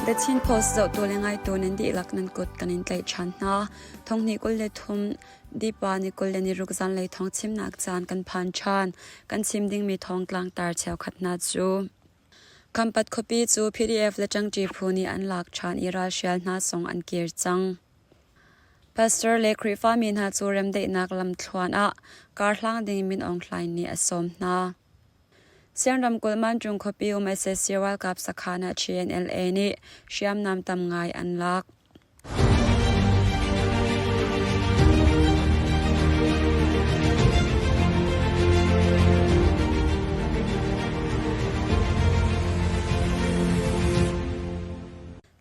The Chin Post zohtu le ngaitu nan dihlak nan kut kan in tlaih ṭhan hna. Thonghnih 23 Dipa ni 26 zanlei thawng chimnak caan kan phan ṭhan. Kan chim dingmi thawng tlangtar cheukhat hna cu Khampat khuapi cu PDF le ṭangṭi phu nih an lak ṭhan i ralhrial hna zong an kir cang. Pastor le Khrihfami hna cu remdaihnak lamthluan ah karhlang ding Min Aung Hlaing nih a sawm hna. Sian ramkulh Mancung khuapi um sac ralkap sakhan ah TNLA nih hriamnam tam ngai an lak.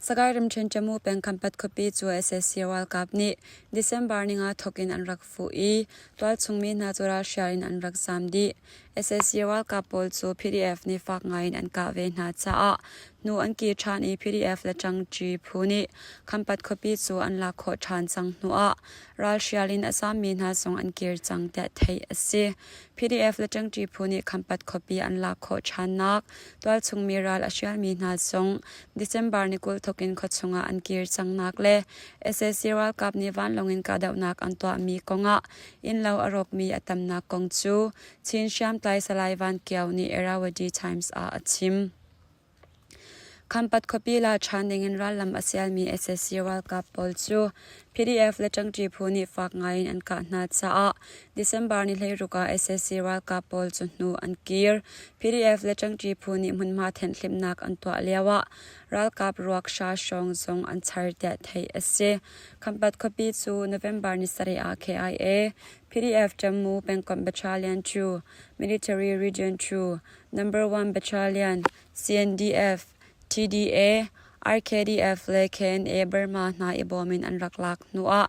Sagaing ramṭhen Tamu peng Khampat khuapi cu sac ralkap nih December ninga thawk in an rak fuh i tualchung mi hna cu ralhrial in an rak zaam dih. Sac ralkap pawl cu PDF nih fak ngai in an kah ve hna caah hnu an kir ṭhan i PDF le ṭangṭi phu nih Khampat khuapi cu an lak khawh ṭhan cang hnuah ralhrial in a zaammi hna zong an kir cang tiah theih a si. PDF le ṭangṭi phu nih Khampat khuapi an lak khawh ṭhannak tualchungmi ral a hrialmi hna zong December ni 20 thawk in khuachung ah an kir cangnak le sac ralkap nih vanlawng in kahdohnak an tuahmi kongah innlo a rawkmi a tamnak kong cu Chin hriamtlai Salai Van Kio nih Irrawaddy Times ah a chim. Khampat khuapi la ṭhan dingin rallam a sialmi sac ralkap pawl cu PDF le ṭangṭi phu nih fak ngaiin an kah hna caah December ni 16 ah sac ralkap pawl cu hnu an kir. PDF le ṭangṭi phu nih hmunhma thenhhlimhnak an tuah lioah ralkap ruak hra hrawng zong an char tiah theih a si. Khampat khuapi cu November ni sarih ah KIA, PDF Jammu pengkomh Battalion 2, Military Region 2, Number 1 Battalion, CNDF, TDA, RKDF le KNA Burma hna i bawm in an rak lak hnuah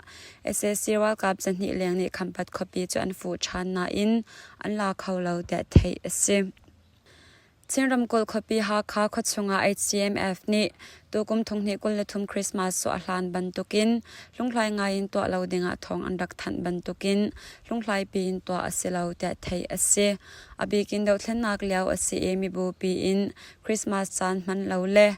sac ralkap zahnih leng nih Khampat khuapi cu an fuh ṭhan nain an la kho lo tiah theih a si. Chin ramkulh khuapi Hakha khuachung ah HCMF nih tukum thonghnih 23 Christmas cu a hlan bantukin hlunghlai ngai in tuah lo dingah thawng an rak thanh bantukin hlunghlai piin tuah a si lo tiah theih a si. A bikin dohthlennak lio a si i mibupi in Christmas caan hman lo le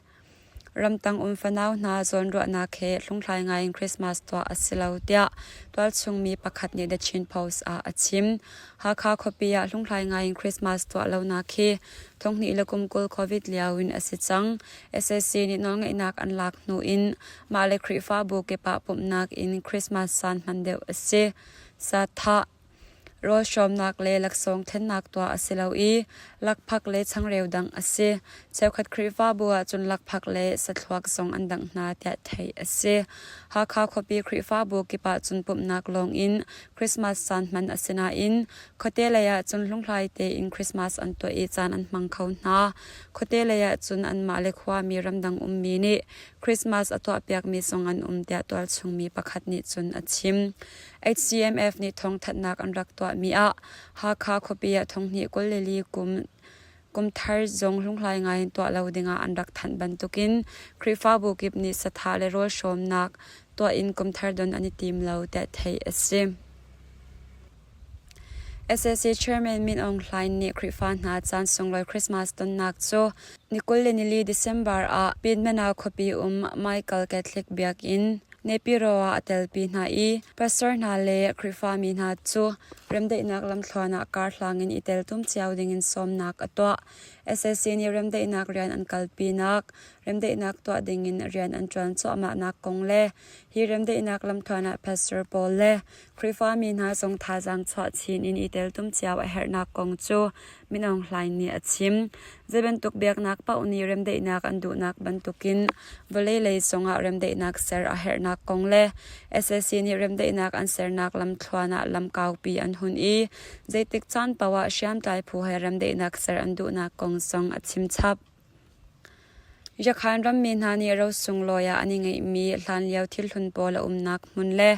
ramtang um fanau hna zawnruahnak he hlunghlai ngaiin Christmas tuah a si lo tiah tualchung mi pakhat nih The Chin Post ah a chim. Hakha khuapi ah hlunghlai ngaiin Christmas tuah lonak hi thonghnih le kum 20 COVID lio in a si cang. Sac nih nawlngeihnak an lak hnu in mah le Khrihfabu kip ah pumhnak in Christmas caan hman deuh a si. Sathah Rawl hrawmnak le laksawng thlennak tuah a si lo i lakphak le changreu dangh a si. Cheukhat Khrihfabu ahcun lakphak le sathluak zong an dangh hna tiah theih a si. Hakha khuapi Khrihfabu kip ahcun pumhnak lawng in Christmas caan hman a si nain khuate lei ahcun hlunghlai tein Christmas an tuah i caan an hmang kho hna. Khuate lei ahcun anmah le khuami ramdang ummi nih Christmas a tuahpiakmi zong an um tiah tualchungmi pakhat nih cun a chim. HCMF nih thawngthanhnak an rak tuahmi ah Hakha khuapi ah thonghnih 24 kum kumthar zong hlunghlai ngai in tuah lo dingah an rak thanh bantukin Khrihfabu kip nih sathah le rawl hrawmnak tuah in kumthar don an i tim lo tiah theih a si. Sac Chairman Min Aung Hlaing nih Khrihfa hna caan sunglawi Christmas tonnak cu ni 24 December ah Pinmana khuapi um Michael Catholic Biakinn Nepiro ah a telpi hna i pastor hna le Khrihfami hna cu remdaihnak lamthluan ah karhlang in i teltum cio dingin sawmnak a tuah. Sac nih remdaihnak rian an kalpinak, remdaihnak tuah dingin rian an ṭuan cuahmahnak kong le hi remdaihnak lamthluan ah pastor pawl le Khrihfami hna zong thazaang chuah chin in i teltum cio a herhnak kong cu Min Aung Hlaing nih a chim. Zei bantuk biaknak paoh nih remdaihnak an duhnak bantukin vawlei lei zongah remdaihnak ser a herhnak kong le sac nih remdaihnak an sernak lamthluan ah lam kaupi an hun i zeitik caan paoh ah hriamtlai phu he remdaihnak ser an duhnak kong zong a chim chap. Yakhan rammi hna nih ro sunglawi ah an i ngeihmi hlanlio thilhlun pawl a umnak hmun le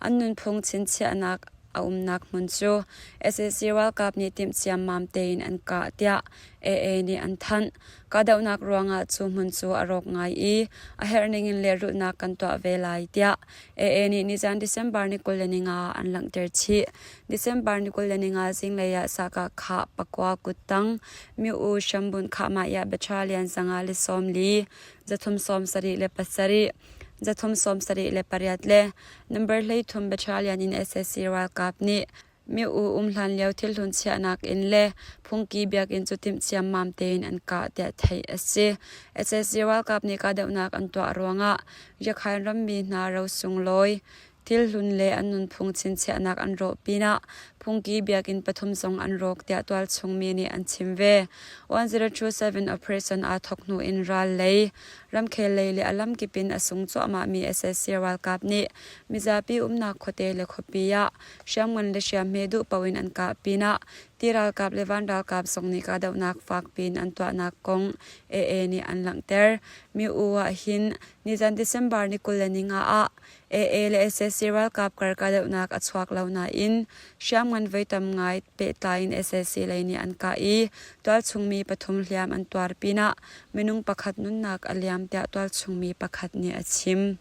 an nunphung chinchiahnak. a umnak hmun cu sac ralkap nih timh ciammam tein an kah tiah AA nih an thanh. Kahdohnak ruangah cu hmun cu a rawk ngai i a herh ningin lehrulhnak kan tuah ve lai tiah AA nih nizan December ni 25 ah an langhter chih. December ni 25 zinglei ah Sakah khah pakua kuttang Myu Shambun Khahmah Battalion 540 377 378 le number 13 Battalion in sac ralkap nih Myu um hlan lio thilhlun chiahnak inn le phungki biakinn cu timh ciammam tein an kah tiah theih a si. Sac ralkap nih kahdohnak an tuah ruangah Yakhain rammi hna ro sunglawi, thilhlun le an nunphung chinchiahnak an rawh pinah phungki biakinn pathum zong an rawk tiah tualchung mi nih an chim ve. 1027 operation aa thawk hnu in ral lei, ramkhel lei le a lamkip in a sung cuahmahmi sac ralkap nih mizapi umnak khuate le khuapi ah hriamngan le hriamhme duh paoh in an kah pinah ti ralkap le van ralkap zong nih kahdohnak fak piin an tuahnak kong AA nih an langhter. Mi u ah hin nizan December ni 25 ah AA le sac ralkap kar kahdohnak a chuak lo nain hriamngan voi tam ngai pehtlai in sac lei nih an kah i tualchung mi pathum hliam an tuar pinah minung pakhat nunnak a liam tiah tualchung mi pakhat nih a chim.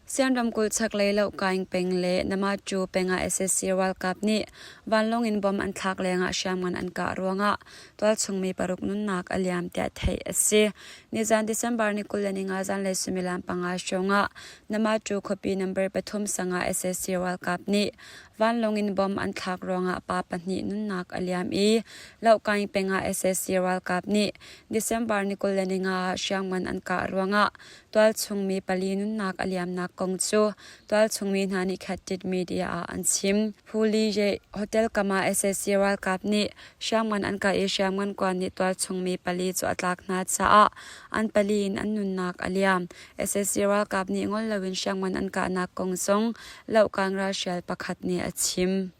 Sian ramkulh chaklei Lohkaing peng le Namachu peng ah sac ralkap nih vanlawng in bomb an thlak lengah hriamngan an kah ruangah tualchung mi paruk nunnak a liam tiah theih a si. Nizan December ni 25 zanlei suimilam panga hrawngah Namachu khuapi number pathum sang ah sac ralkap nih vanlawng in bomb an thlak ruangah pa pahnih nunnak a liam i Lohkaing peng ah sac ralkap nih December ni 25 ah hriamngan an kah ruangah Tualchung mi pali nunnak a liamnak kong cu tualchung mi hna nih Khat Media ah an chim. Phuli Ye Hotel kam ah sac ralkap nih hriamngan an kah i hriamngan kuan nih tualchung mi pali cu a tlak hna caah an pali in an nunnak a liam. Sac ralkap nih ngol loin hriamngan an kahnak kong zong lohkang ralhrial pakhat nih a chim.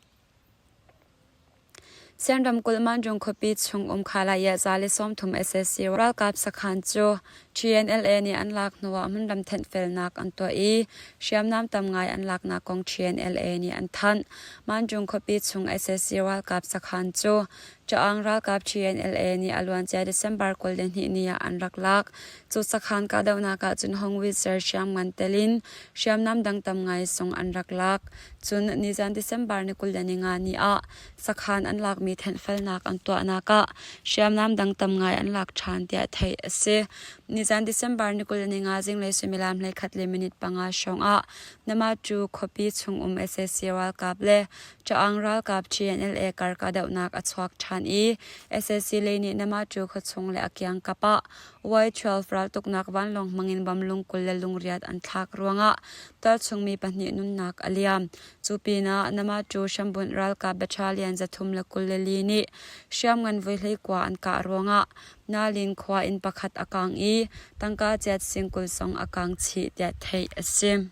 Sian ramkulh Manjung khuapi chung um Khalaya 130 sac ralkap sakhan cu TNLA nih an lak hnuah hmunram thenhfelnak an tuah i hriamnam tam ngai an laknak kong TNLA nih an thanh. Manjung khuapi chung sac ralkap sakhan cu Caang ralkap TNLA nih a luancia December 22 ni ah an rak lak. Cu sakhan kahdohnak ah cun Hongwitzer hriamngan tel in hriamnam dang tam ngai sung an rak lak. Cun nizan December ni 25 ni ah sakhan an lakmi thenhfelnak an tuahnak ah hriamnam dang tam ngai an lak ṭhan tiah theih a si. Nizan December ni 25 zinglei suimilam 11 le minute panga hrawng ah Namatu khuapi chung um sac ralkap le Caang ralkap TNLA kar kahdohnak a chuak ṭhan i sac lei nih Namatu khuachung le a kiangkap ah Y-12 raltuknak vanlawng hmangin bamlung 20 le lungriat an thlak ruangah tualchung mi pahnih nunnak a liam. Cu pinah Namatu hrambunh ralkap battalion 324 nih hriamngan voi 19 an kah ruangah Nalin khua inn pakhat a kang i tangka ciat sing 20 zong a kang chih tiah theih a si.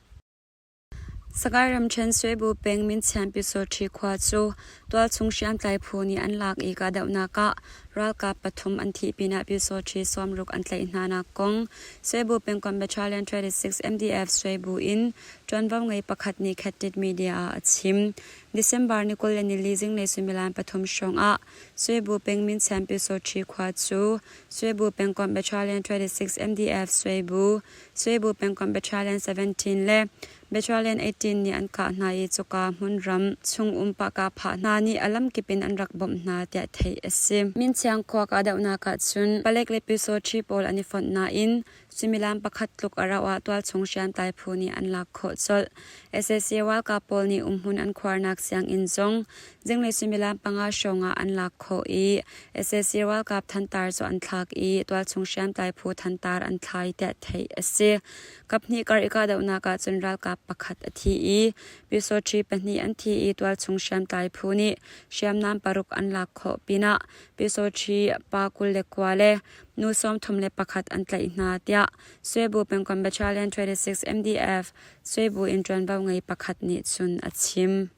Sagaing ramṭhen Swebu peng Minchian Pyusawṭhi khua cu tualchung hriamtlai phu nih an lak i kahdohnak ah ralkap pathum an thih pinah Pyusawṭhi sawmruk an tlaih hnanak kong Swebu pengkomh Battalion 26 MDF Swebu in ṭuanvo ngei pakhat nih Khatit Media ah a chim. December ni 24 zinglei suimilam pathum hrawng ah Swebu peng Minchian Pyusawṭhi khua cu Swebu pengkomh Battalion 26 MDF Swebu Swebu pengkomh Battalion 17 le Battalion 18 nih an kah hna i cuka hmunram chung um pahkahphah hna nih a lamkip in an rak bawmh hna tiah theih a si. Minchiang khua kahdohnak ah cun palek le pyusawṭhi pawl an i fonh nain suimilam pakhat tluk a rauh ah tualchung hriamtlai phu nih an lak khawh colh. Sac ralkap pawl nih umhmun an khuarnak sianginn zong zinglei suimilam panga hrawng ah an lak khawh i sac ralkap thantar cu an thlak i tualchung hriamtlai phu thantar an thlai tiah theih a si. Kaphnih kar i kahdohnak ah cun ralkap pakhat a thi i pyusawṭhi pahnih an thi i tualchung hriamtlai phu nih hriamnam paruk an lak khawh pinah pyusawṭhi pa 29 le nu 31 an tlaih hna tiah Swebu pengkomh Battalion 26 MDF Swebu in ṭuanvo ngei pakhat nih cun a chim.